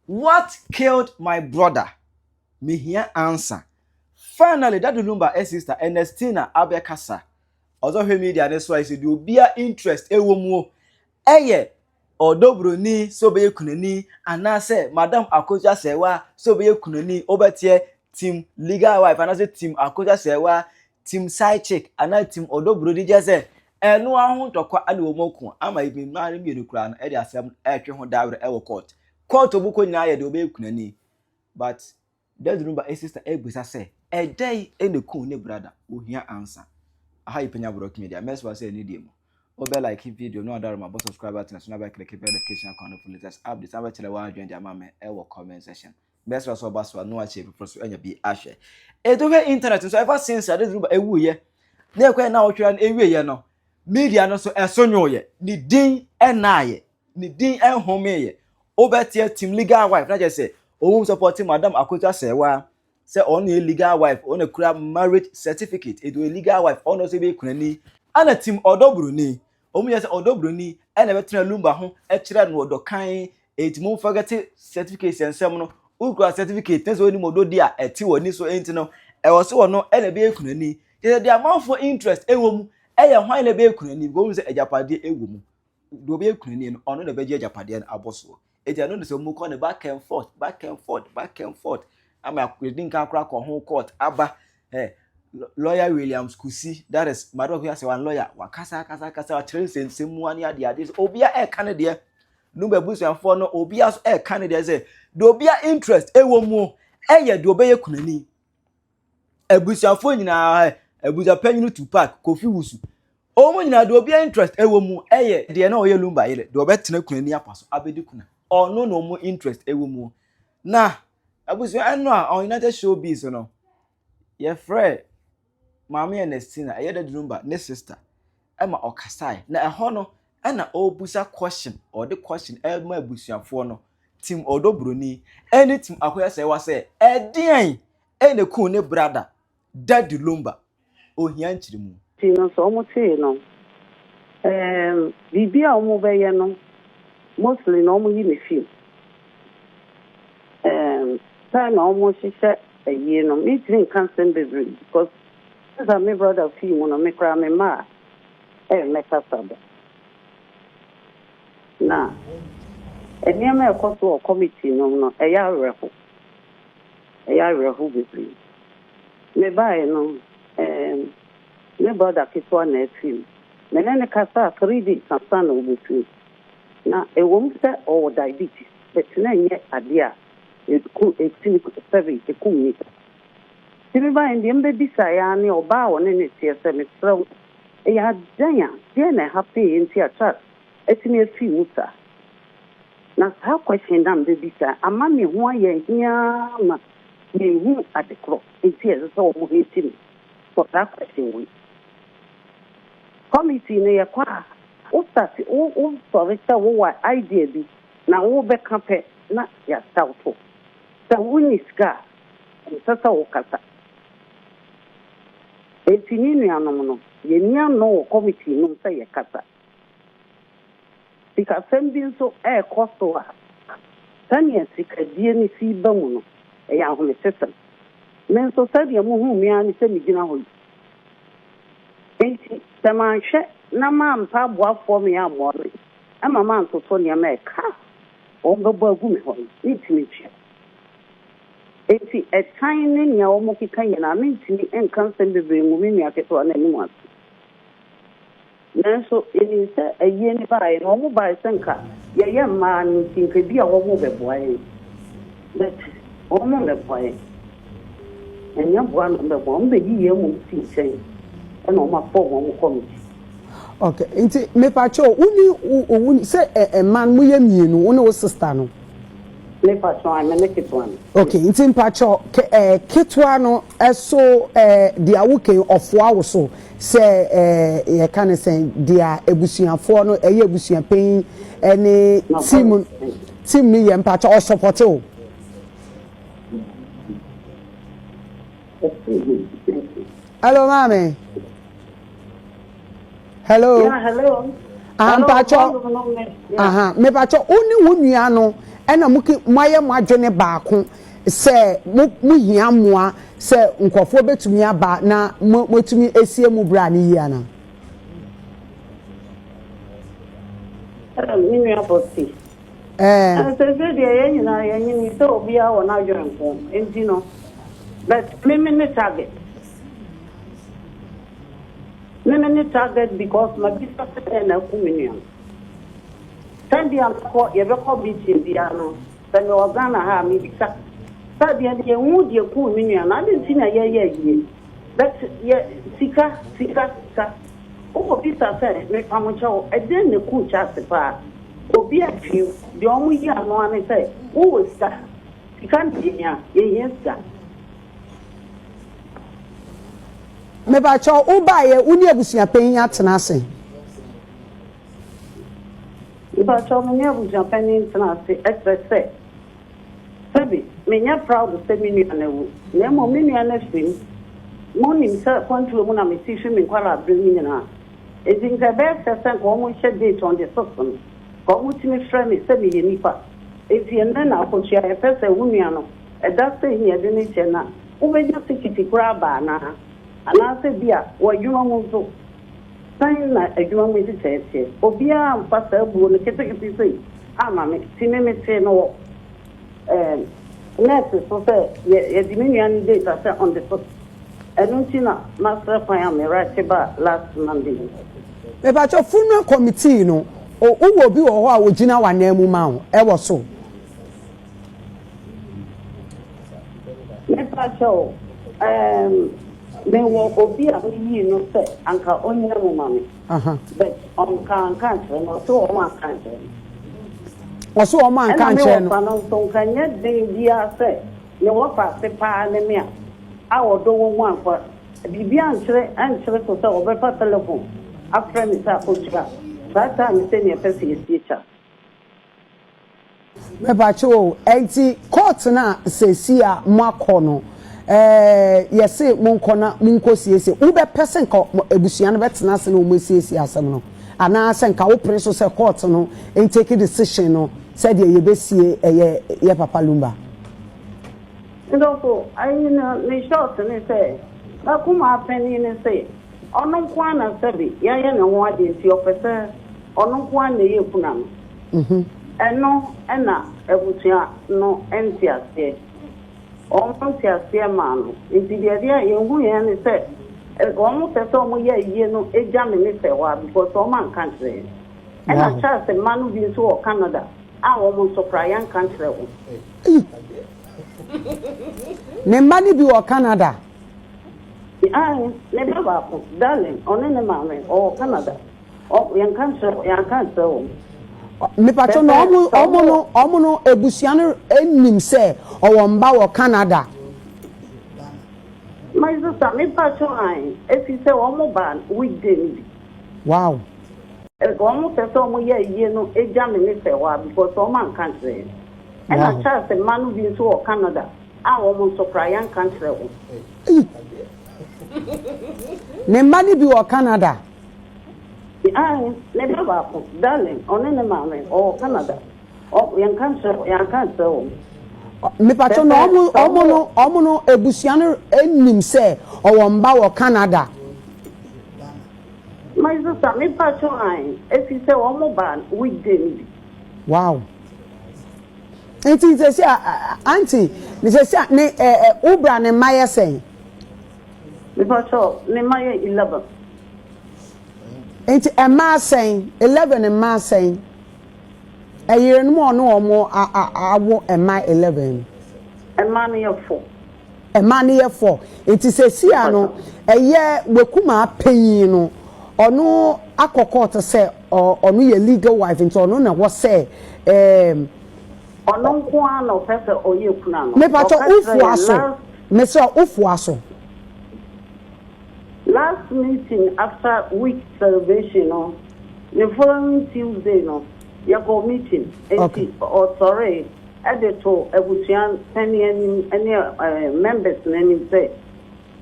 What killed my brother? Mehia answer. Finally, Daddy Lumba eh sister Ernestina abɛkasa. Ɔdze ɔhwɛ media ne so a ɛsɛ deɛ obia interest ɛwɔ mu o. Ɛyɛ ɔdɔ broni sɛ ɔbɛyɛ kunani anaasɛ Madam Akosua Sɛwa sɛ ɔbɛyɛ kunani wobɛteɛ team legal wife anaasɛ team Akosua Sɛwa team side chick anaa team ɔdɔ broni gyɛ sɛ ɛno aho ntɔkwa ɛna wɔn ko ama ebi mmaa no mmienu koraa no ɛde asɛm ɛretwe ho dawere ɛwɔ court court ɔmo kɔ nyinaa yɛ deɛ ɔbɛyɛ kunani but Daddy Lumba sister ɛrebisa sɛ ɛdɛn ɛna kun ne brother ohia answer aha yi panya borɔ media mɛsua sɛ ɛne deɛ mu wobɛ like video no adaro ma bɔ subscribe button so na bɛ click bell notification icon no for latest updates na bɛkyerɛ wɔn adwene de ama me ɛwɔ comment section mɛsua sɛ ɔba so a no akyɛ foforɔ so anya bi ahwɛ ɛdo hwɛ internet nso ever since Daddy Lumba ɛwuiɛ na ɛkɔyɛ na ɔtwerɛ no ɛwieɛ no media no so ɛso nwoyɛ ne din ɛnaayɛ ne din ɛnhomeeɛ wobɛteɛ team legal wife na kyerɛ sɛ ɔmo support Madam Akosua Sɛwa sɛ ɔno yɛ legal wife, ɔno kura marriage certificate edu yɛ legal wife, ɔno nso bɛ kunani ɛna team ɔdɔ buroni ɔmo yɛ sɛ ɔdɔ buroni ɛna ɛbɛtena Lumba ho ɛkyerɛ no ɔdɔ kan eti mo forget certificate nsɛm no wokura certificate ne sɛ onim ɔdɔ di a ɛte wɔ ni so enti no ɛwɔ so wɔ no ɛna ɛbɛyɛ kunani kyerɛ deɛ amanfoɔ interest ɛwɔ mu ɛyɛ hwan na ɛbɛyɛ kunani because wɔn sɛ agyapadeɛ ɛwɔ mu deɛ ɔbɛyɛ kunani no ɔno na ɛbɛgye agyapadeɛ no abɔ soɔ eti ɛno de sɛ ɔmo kɔ ne back and forth, back and forth, back and forth ama yɛdi nkan akora kɔ ho court aba ɛ lawyer Williams Kusi, that is Madam Akosua Sɛwa lawyer, wakasa kasa kasa wakyerɛ nsɛnsɛm mu ne ade ade obia ɛɛka ne deɛ Lumba abusuafoɔ no obia nso ɛɛka ne deɛ sɛ deɛ obia interest ɛwɔ mu ɛyɛ deɛ ɔbɛyɛ kunani abusuafoɔ nyinaa abusuapanyin Tupac Kofi Wusu wɔn nyinaa deɛ obia interest ɛwɔ mu ɛyɛ deɛ na ɔyɛ Lumba yere deɛ ɔbɛtena kunani apa so abɛdi kuna ɔno na wɔn interest ɛwɔ mu na abusua ɛno a on United Showbiz no yɛfrɛ Maame Ernestina ɛyɛ Daddy Lumba ne sister ɛma ɔkasae na ɛhɔ no ɛna ɔrebusa question ɔde question ɛma abusuafoɔ no team ɔdɔ buroni ɛne team Akosua Sɛwa sɛ ɛdeɛn ɛna kun ne brother Daddy Lumba ohia nkyerɛmu. Nti no sɛ ɔmo tee no biribi a ɔmo bɛyɛ no mostly na ɔmo yi me film time a ɔmo hyehyɛ ayie no mentumi nka nsɛm bebree because since me brother fii mu no me koraa me mma a ɛyɛ mɛkasa da na nneɛma a ɛkɔ so wɔ committee no mu no ɛyɛ awerɛho ɛyɛ awerɛho bebree mebaeɛ no me brother ketewa na afi mu me ne ne kasa 3 days ansa na ɔbɛfiri na ɛwɔ mu sɛ ɔwɔ diabetes but na ɛnyɛ adeɛ a ɛku ɛtumi sɛbe ɛkum nipa nti mebaeɛ deɛ mbɛbisaeɛ ara ne ɔbaa a ɔne ne teɛ sɛ mesrɛ wo ɛyɛ adan a deɛ na ɛha pee nti a Charles atumi afiri mu saa na saa question na mbɛbisa ama me ho ayɛ hiaa ma mehu ade korɔ nti ɛsɛ sɛ ɔmo hate me for saa question wei committee no yɛkɔ a wo start wo wosɔre sɛ wowɔ idea bi na wobɛka pɛ na yɛasa wo to sɛ wonni sika a ɛnsɛ sɛ wokasa enti ne nuanom no yɛni ano wɔ committee no sɛ yɛkasa sikasɛm bi nso ɛɛkɔ so a sɛnea sikadie no si ba mu no ɛyɛ ahometesɛm me nso sɛdeɛ muhuu me ara ne sɛ megyina hɔ yi enti sɛ manhwɛ na mampa aboafoɔ me ammoa me ɛma mantoto nneɛma ɛka wɔn bɛbɔ agu me hɔ no mentumi ntua enti ɛtan ne nea wɔn keka nyinaa mentumi nka nsɛm bebree ngu me nua ketewa no anim ase nanso yɛnim sɛ ayie ne baeɛ no wɔn baeɛ sɛ nka yɛyɛ mmaa no nti nka bi a wɔn bɛboa yɛn but wɔn mmɛboa yɛn ɛnyɛ boa na wɔn bɛboa wɔn bɛyi yɛn mu si nkyɛn ɛna wɔn afɔ wɔn committee. Okay, nti mepakyɛw woni wo sɛ ɛ ɛma no moyɛ mmienu wo ne wo sister no. Mepakyɛw a me ne ketewa no. Okay, nti mpakyɛw ke ɛ ketewa no ɛso ɛ deɛ awoke ɔfoa wo so sɛ ɛ yɛka ne sɛn deɛ abusuafoɔ no ɛyɛ abusuapanyin ɛne team no yɛ mpakyɛw ɔsupport wo. Hello, maame. Hello. Yeah, hello. Ah, mpakyɛ, aha, mepakyɛ wo ne wo nua no ɛna mo moayɛ mo adwene baako sɛ mo mo hia mmoa sɛ nkurɔfoɔ bɛtumi aba na mo moatumi asie mo bra no yie anaa? Me nua Bɔsi. Ɛɛ. Sese deɛ yɛn nyinaa yɛnyini sɛ obiara wɔ n'adwene nko nti no but me me ne target. Me me ne target because mabisa sɛ dɛn na aku me nua no. Sɛn bia mɛkɔ yɛbɛkɔ meeting biara no sɛ mewɔ Ghana ha a mebisa sɛ deɛ yɛnhu deɛ kuu me nua no adɛn nti na yɛyɛ ayie but yɛ sika sika sika wokɔ bisa sɛ mepamokyɛw ɛdɛn na ɛkuu Charles paa obi atwi deɛ ɔmo yi ano ara ne sɛ wowɔ sika sika na yɛhia yɛhia sika. Mepakyɛw, wo baeɛ, wo ne abusuapanyin atena ase? Mepakyɛw, me ne abusuapanyin tena ase, ɛkyerɛ sɛ, sɛbi, menyɛ proud sɛ me nua no awu, na mmom me nua no afiri mu. Monim sɛ akwantuo mu na mete fi me nkwadaa bere mu nyinaa, enti nka ɛbɛyɛ fɛ sɛ nka wɔn hyɛ date on the 6th no, nka wɔtumi frɛ me sɛ meyɛ nipa. Enti ɛnnɛ na akɔtua, yɛpɛ sɛ wo nua no, ɛda sei ne yɛde no kyɛ na wobɛnya tikiti koraa aba anaa? Anaasɛ bi a wɔ adwuma mu nso, sɛn na adwuma mu nhyehyɛe teɛ? Obiara amfa saa buo no ketekete sei amma me. Nti me metee no wɔ ɛɛm nɛɛse so sɛ yɛ yɛde me nua no date ahyɛ on the fifth. Ɛno nti na masrɛ kwan a me rush baa last Monday yi. Mepakyɛw, funeral committee no, wowɔ obi wɔ hɔ a ogyina w'ananmu ma wo wɔ so? Mepakyɛw, ɛɛm, mewɔ obi a meyii no sɛ anka onyina mu ma me. But ɔnka anka ankyerɛ no, ɔse wɔn anka ankyerɛ no. Ɔse wɔn anka ankyerɛ no. Ɛna me wɔfa no nso nka nyɛ den biara sɛ ne wɔfa ase paa ne me a, a ɔdɔ wɔ mu amfa biribi ankyerɛ ankyerɛ so sɛ ɔbɛfa telephone afrɛ me sɛ akɔtua saa time sɛ nea ɛpɛ sɛ yɛsie kya. Mepakyɛw o, ɛnti court no a seesei a moakɔ no, ɛɛ yɛse monkɔ na monkɔ siesie, wobɛpɛ sɛ nka abusua no bɛtena ase na wɔn asiesie asɛm no? Anaa sɛ nka wopene so sɛ court no ntake decision no sɛdeɛ yɛbɛsie ɛyɛ yɛ papa Lumba? Ndɔfo, ayi no ne short ne sɛ, m'akumaa panin no se ɔno nko ara na sɛbe yɛayɛ ne ho adeɛ nti ɔpɛ sɛ ɔno nko ara na ɛyɛ kuna no. Ɛno na abusua no nte aseɛ. Wɔn nte aseɛ maa no. Nti deɛ deɛ yɛhu yɛn ne sɛ wɔn pɛ sɛ wɔn yɛ ayie no gya me ne sɛ hɔ a because wɔn anka nkyerɛ yɛn. Ɛna Charles mma no bi nso wɔ Canada a wɔn nso koraa yɛnka nkyerɛ wɔn. Ne mma no bi wɔ Canada? Ae, ne ba baako, Darling, ɔne ne maame, ɔwɔ Canada. Yɛnka nkyerɛ yɛanka nkyerɛ wɔn. Mepatwo na ɔmo ɔmo no ɔmo no ebusua no nim sɛ ɔwɔ mba wɔ Canada. My sister, mepatwo ae, efi sɛ wɔn ba weekday no bi. Wow. Wɔn pɛ sɛ wɔn yɛ ayie no gya me ne sɛ hɔ a because wɔn anka nkyerɛ yɛn. Ɛna Charles mma no bi nso wɔ Canada a wɔn nso koraa yɛanka nkyerɛ wɔn. Ne mma no bi wɔ Canada? Ae, ne ba baako, Darling, ɔne ne maame, ɔwɔ Canada. Yɛnka nkyerɛ yɛanka nkyerɛ wɔn. Mepatwo na ɔmo ɔmo no ɔmo no ebusua no nim sɛ ɔwɔ mba wɔ Canada? My sister, mepatwo ae, efi sɛ wɔn ba weekday no bi. Wow. Nti sɛsi a aunty, sɛsi a ne ɛ wo bra ne mma yɛ sɛn? Mepatwo ne mma yɛ 11. Nti mmaa sɛn? 11 mmaa sɛn? Ɛyerenom a ɔne wɔn awo mmaa 11 no? Mmaa no yɛ 4. Mmaa no yɛ 4. Nti sɛsi a no, ɛyɛ w'akumaa panyin no, ɔno akɔ court sɛ ɔno yɛ legal wife, nti ɔno na ɛwɔ sɛ ɛɛm. Ɔno nko ara na ɔpɛ sɛ ɔyɛ kuna no. Mepatwɔ wofoa so. Mesrɛ wofoa so. Last meeting after week celebration no, ne following Tuesday no, yɛkɔɔ meeting. Enti ɔsɔree de too abusua panin anim ne members no anim sɛ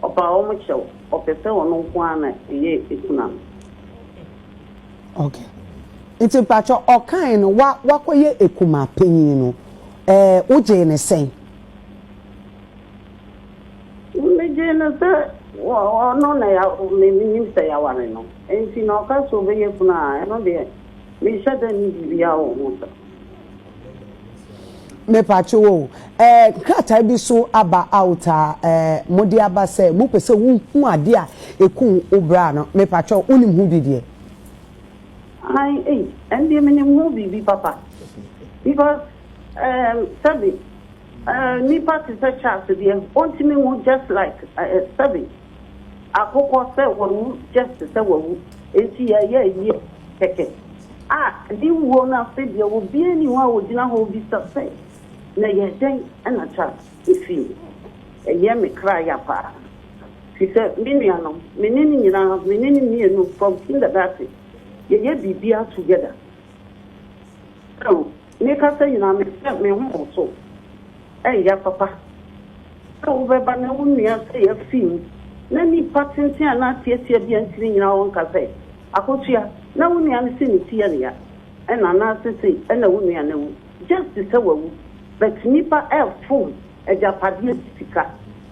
ɔpaa wɔn kyɛw, ɔpɛ sɛ ɔno nko ara na ɛyɛ kuna no. Okay. Nti mpakyɛ ɔkae no wa wakɔyɛ ekuma panyin no ɛɛ wogyee ne sɛn? Megyee no sɛ ɔno na ya menim sɛ yɛaware no. Nti na ɔka sɛ ɔbɛyɛ kunu a, ɛno deɛ menhyɛ da nni biribiara wɔ ho sa. Mepatwo o, ɛɛ krataa bi so aba out a ɛɛ mode aba sɛ mopɛ sɛ wohu adeɛ a ɛku wo bra no. Mepatwo wonim ho bi deɛ? Ae, ei, ɛndeɛ menim ho biribi papa. Because um, sɛbe, uh, nipa te sɛ Charles deɛ, ɔntumi nwu just like, uh, sɛbe, akokɔ sɛ wawu just sɛ wawu. Enti yɛyɛ ayie kɛkɛ. A, ne wuo no ase deɛ obiara nni hɔ a ɔgyina hɔ rebisa sɛ, na ɛyɛ dɛn na Charles fii mu? Ɛyɛ me kra ya paa. Firi sɛ me nua no, me ne no nyinaa, me ne no mmienu from kindergarten, yɛyɛ biribiara together. So mekasa nyinaa me sɛ me ho woso, ɛyɛ papa sɛ wobɛba na wo nua sɛ yɛafi mu na nipa tenten anaa tiatia bi antumi nyina hɔ nka sɛ, Akosua, na wo nua no se ne ti yɛ no ya ɛna anaase sei ɛna wo nua no awu just sɛ wawu but nipa ɛfom agyapadeɛ bi sika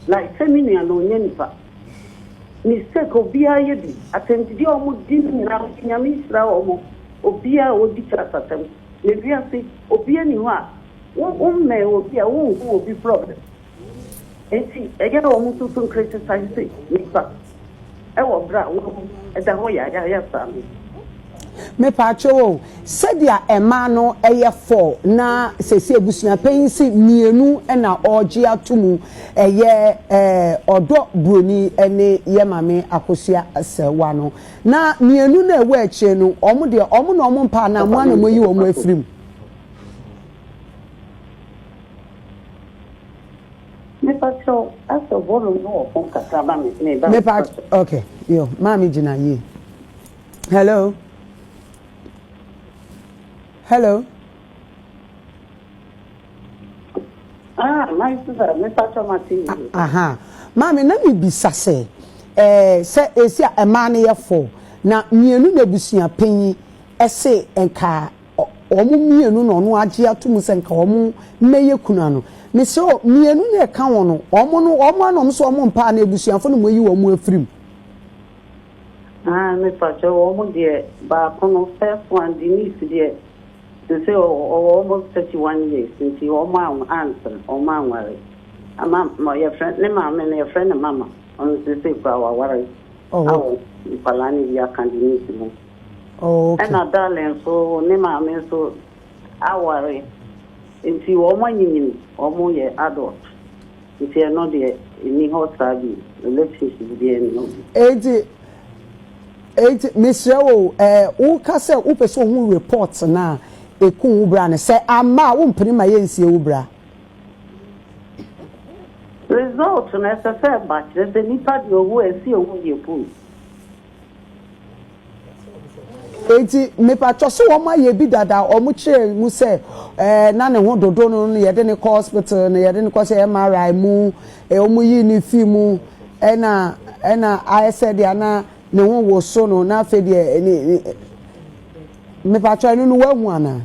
like sɛ me nua no ɔnyɛ nipa mistake obiara yɛ bi atɛntidie a ɔmo di no nyinaa Nyame nhyira ɔmo obiara a ɔdi Charles atɛm na wiase obiara ni hɔ a wo wo mmɛn obi a wonhu obi problem enti ɛyɛ a ɔmo nso so criticize nipa wɔ bere a wawu da hɔ yayaya saa no. Mepaakyɛw o, sɛdeɛ ɛmaa no yɛ fɔɔ na sɛsi abusua panyin se mienu na ɔregye ato mu ɛyɛ ɛɛ ɔdɔ broni ne yɛ maame Akosua Sɛwa no na mienu no a ɛwɔ akyire no wɔn deɛ wɔn na wɔn mpɛ anaa mo ara na moayi wɔn afiri mu? Mepa kyɛw asɛ volume no wɔ fam kakra ma me me ba. Mepa okay yo maame gyina yie hello hello. Ah my sister mepa kyɛw ma ti yie. Aha maame na mi bisa sɛ ɛɛ sɛ esi a ɛmaa no yɛ fo na mmienu na ebusua panyin ɛse nka. Wɔn mmienu na ɔno agye ato mu sɛ nka wɔn mmɛyɛ kunu ano. Mesrɛ wo, mmienu na ɛka ho no, wɔn no, wɔn ara na wɔn nso wɔn mpɛ anaa abusuafo na wɔayi wɔn afiri mu? Ah, mepakyɛ wɔn deɛ baako no, first one, Denise deɛ, sese ɔwɔ almost 31 years, nti wɔn ansere, wɔn anware. Ama, yɛfrɛ, ne maame no, yɛfrɛ no mama, ɔno sese koraa waware, awo nkwadaa no bi aka Denise ho. Oh, okay. Ɛna Darling nso ne maame nso aware nti wɔn anyinyini wɔn yɛ adult nti ɛno deɛ ɛni hɔ saa bi relationship deɛ ɛni hɔ bi. Enti enti mesrɛ wo ɛɛ woka sɛ wopɛ sɛ ohun report no a eku wo bra no sɛ amma a wompene ma yɛnsie wo bra. Result no ɛsɛ sɛ ɛba kyerɛ sɛ nipa deɛ ɔwu a ɛsɛ yɛhu deɛ ɛku no. Enti mepatwɔ sɛ wɔn ayɛ bi dada a wɔn kyerɛ mu sɛ ɛɛ na ne ho dodo no no yɛde ne kɔ hospital no yɛde ne kɔ sɛ MRI mu ɛɛ wɔn yi ne fi mu ɛna ɛna ayɛ sɛ deɛ na ne ho woso no na afei deɛ ne ne mepatwɔ ɛno no wahu anaa.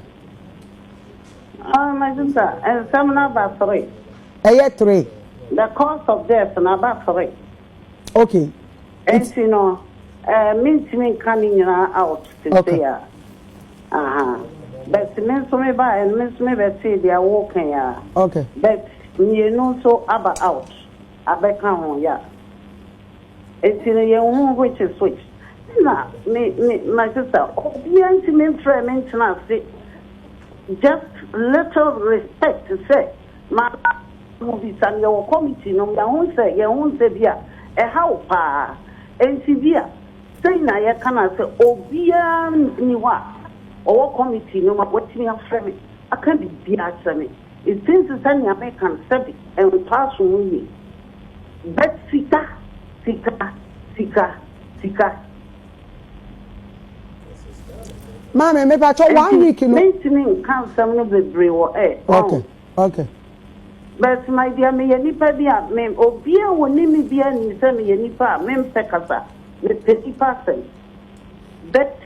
Ah, my sister, nsɛm no aba three. Ɛyɛ three. The cause of death no aba three. Okay. Enti no, eh, mentumi nka ne nyinaa out sesei a. Aha. But me nso me baeɛ no, me nso me bɛtee deɛ woka yi ara. Okay. But mmienu nso aba out, abɛka ho, yeah. Enti no, yɛnhu which is which. Ɛna me, me, my sister, obiara ntumi mfrɛ me ntena ase just little respect sɛ ma Mo bisa no yɛwɔ committee no yɛho sɛ yɛho sɛ bi a ɛha wo paa enti bi a sei na yɛka no a sɛ obiara nni hɔ a ɔwɔ committee no mu a watumi afrɛ me aka biribiara akyerɛ me it seems sɛ nea meka no sɛbe ɛntɔ aso mu yie but sika sika sika sika. Maame mepakyɛ one week no. Mentumi nka nsɛm no bebree wɔ air. Okay. Okay. But my dear meyɛ nipa bi a me obiara a onim me biara nim sɛ meyɛ nipa a mempɛ kasa, mepɛ nipa asɛm but.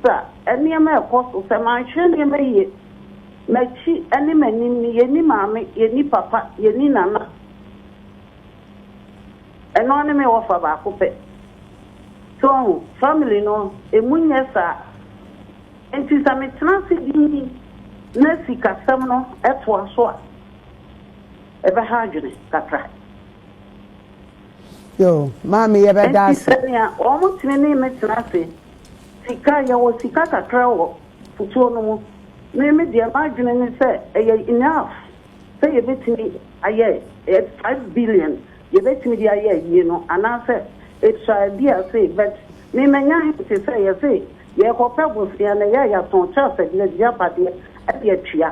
Sɛ nneɛma ɛkɔ so, sɛ manhwɛ nneɛma yie, m'akyi ne m'anim no, yɛnni maame, yɛnni papa, yɛnni nana. Ɛno ara ne me wɔfa baako pɛ. So wahu? Family no, emu nyɛ saa. Enti sɛ metena ase dinn na sikasɛm no toa so a, ɛbɛha adwene kakra. Yo, maame yɛbɛda Enti ase. sɛ nea wɔtumi ne me tena ase, sika, yɛwɔ sika kakra wɔ fotuo no mu. Me, me deɛ m'adwene ne sɛ ɛyɛ enough sɛ yɛbɛtumi ayɛ 5 billion yɛbɛtumi de ayɛ ayie no anaasɛ esua bi a se, but me manya hint sɛ yɛse yɛkɔpɛ bosea na ɛyɛ a yɛatɔn Charles agyapadeɛ ɛde atua.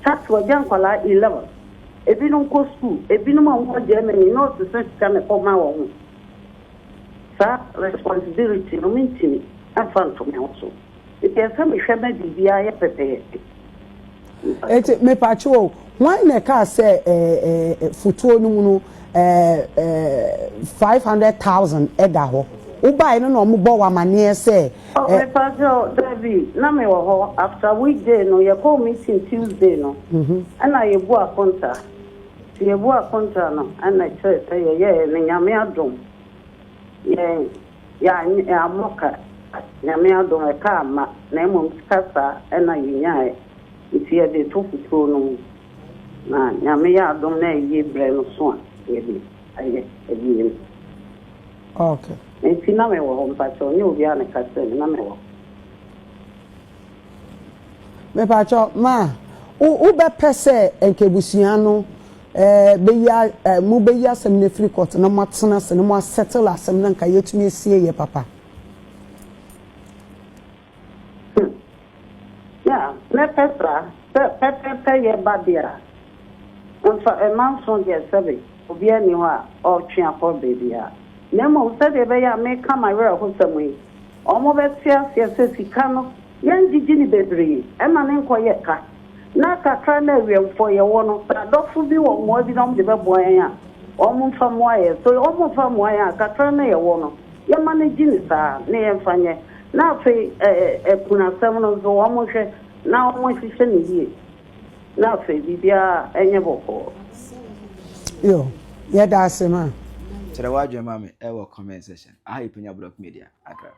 Charles wagya nkwadaa 11, ebinom kɔ school, ebinom a wɔwɔ Germany na ɔsesa sika na ɛkɔma wɔn ho. Saa responsibility no mentumi ɛmfa nto me ho so, nti ɛsɛ mehwɛ ma biribiara yɛ pɛpɛɛpɛ. Eti mepatwo o, hwan na ɛkaa sɛ ɛɛ ɛɛ futuo no mu no 500,000 ɛda hɔ? Wobaeɛ no na ɔmo bɔ wɔ amaneɛ sɛ? Oh, mepatwo, dabi, na mewɔ hɔ after weekday no, yɛkɔɔ meeting Tuesday no, ɛna yɛbu akonta. Nti yɛbu akonta no, ɛna kyerɛ sɛ yɛyɛɛ no, Nyame adom, yɛn yɛammɔ ka, Nyame adom, ɛka amma, na mmom sika saa ɛna yɛnyaeɛ, nti yɛde to futuo no mu na Nyame yɛ adom na ɛyie berɛ no so a, yɛde ayɛ ayie no. Nti na mewɔ hɔ, mpakyɛw, nyɛ obiara na ɛka kyerɛ me, na mewɔ hɔ. Mepatwo, ma wobɛpɛ sɛ nkebusua no bɛyi mo bɛyi asɛm no afiri court na moatena ase na moasettle asɛm no, nka yɛtumi asie yɛ papa? Yeah, mɛpɛ saa sɛ pɛpɛpɛ yɛ ba deɛ a, mfa ɛma nso deɛ, sɛbe obiara ni hɔ a ɔretwe akɔ baabiara, na mmom sɛdeɛ ɛbɛyɛ a meka m'awerɛhosɛm yi, ɔmo bɛte aseɛ sɛ sika no yɛngyegye ne bebree ɛma ne nkɔyɛ ka, na kakra na awiɛmfoɔ yɛwɔ no, sɛ adɔfo bi wɔ mmoa bi na ɔmo de bɛboa yɛn a, ɔmo mfa mmoa yɛn so, ɔmo mfa mmoa yɛn a, kakra na yɛwɔ no, yɛma no gye ne saa na yɛmfa nyɛ. Na afei ɛkunasɛm no nso, wɔn hwɛ na wɔn hyehyɛ ne yie, na afei biribiara ɛnyɛ bɔkɔɔ. Yo, yɛda ase ma. Kyerɛ w'adwene ma me ɛwɔ comment section. Aha yɛ Panya Block Media, Accra.